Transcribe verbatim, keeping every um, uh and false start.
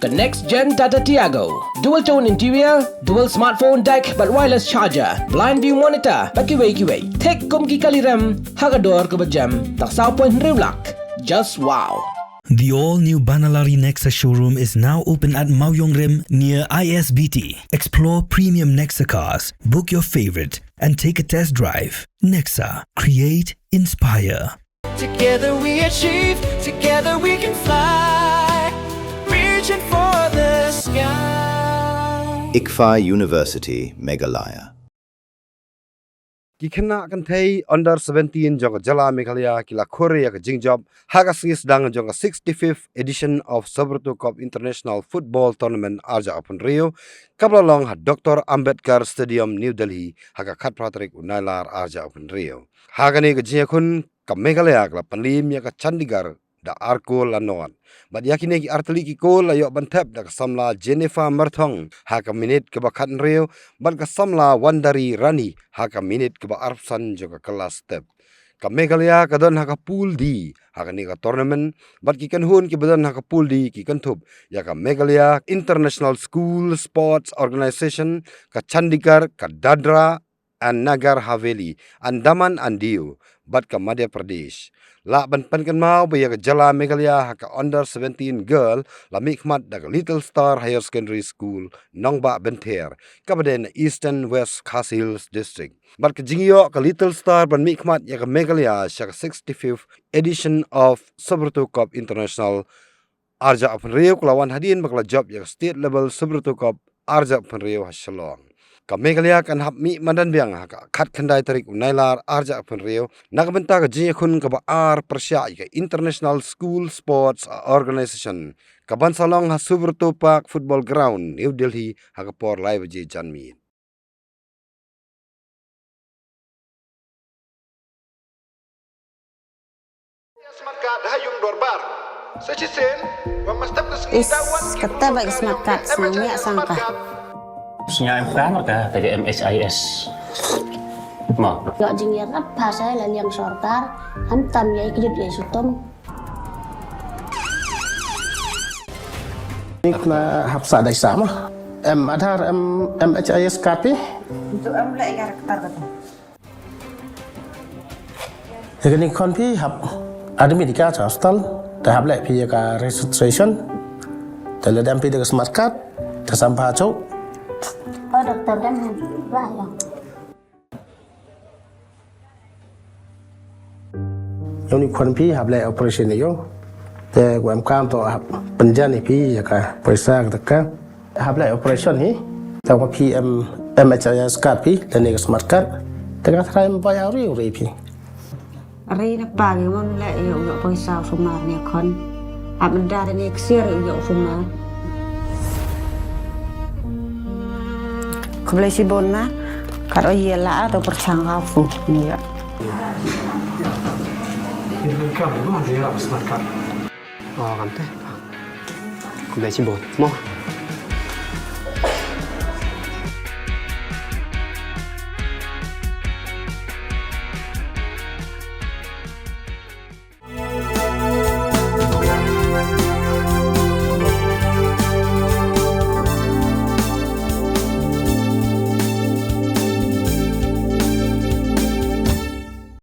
The next gen Tata Tiago. Dual tone interior, dual smartphone deck, bad wireless charger, blind view monitor, bad kiwei kiwei. Thik kum ki kali rem, ha ka dor kaba jem, tang saw point hynriew lak. Just wow. The all-new Banalari Nexa showroom is now open at Mawiong Rim near I S B T. Explore premium Nexa cars, book your favorite, and take a test drive. Nexa, create, inspire. Together we achieve, together we can fly. Reaching for the sky. ICFAI University, Meghalaya. Ki khynnah kynthei under seventeen jong ka jylla Meghalaya ki la khur ïa ka jingjop ha ka sngi sdang jong ka sixty-fifth edition of Subroto Cup International Football Tournament arhajar arphew hynriew, kaba la long ha Doctor Ambedkar Stadium, New Delhi, ha ka khatphra tarik u Nailar arhajar arphew hynriew. Ha kane ka jingïakhun, ka Meghalaya ka la pynliem ïa ka Chandigarh da ar kol la nod. Bad ïa kine ki artylli ki kol la ïoh ban thep da ka samla Jennifer Marthong ha ka minit kaba khathynriew, bad ka samla Wandari Rani ha ka minit kaba arphew san jong ka kylla step. Ka Meghalaya ka don ha ka Pool D ha kane ka tournament, bad ki kynhun kiba don ha ka Pool D ki kynthup ïa ka Meghalaya International School Sports Organisation, ka Chandigarh, ka Dadra and Nagar Haveli, Andaman and Diu, bad ka Madhya Pradesh. Lah ban pynkynmaw ba ïa ka jylla Meghalaya ha ka under seventeen girl la mihkhmat da ka Little Star Higher Secondary School, Nongbah Bynther, kaba dei na Eastern West Khasi Hills District. Bad ka jingïoh ka Little Star ban mihkhmat ïa ka Meghalaya sha ka sixty-fifth edition of Subroto Cup International arhajar arphew hynriew ka la wan hadien ba ka la jop ïa ka State Level Subroto Cup arhajar arphew hynriew ha Shillong. Ka Meghalaya kan hap mih madan biang ha ka khatkhyndai tarik u Nailar arhajar arphew hynriew na ka bynta ka jingïakhun kaba ar pyrshah ïa ka International School Sports Organisation, kaban sa long ha Subroto Park Football Ground, New Delhi, ha ka por lai baje janmiet. Is, kata ba ka smart card sngewbha sangka. Sngewbha em ka marka ka M H I S. Mo. Ïoh jingïarap pha sa la liang sorkar, ham tam ïa i kjut ïa i sutom. Ni kena hap sa dai sa ma. Em Aadhaar, em, M H I S card phi? Itu em leh ïa rektar kata. Ïa kane khon phi hap admit ïa ka cha hospital. Te hap leh phi ïa ka registration. Te lada em phi da ka smart card, te sam pha chok. Oh, doktor kan bah ïa. Ïa une u khon phi hap leh operation ïa u. Te u em kam to hap pynjan ïa phi ïa ka poisa ka taka. Hap leh operation hi. Te u phi em M H I S card phi lane ka smart card. Te ka tharai em bai auri uri phi. Ri na pa ngi mon leh ïa u ïoh poisa u sumar ne khon. Hap mynta ne ksiar ïa u ïoh u sumar. Khublei shibun ma. Kat o ïa la to pyrshang ka fu. Ïa. Ïa ka ma ïa la smat kat. O kan te. Khublei shibun. Mo.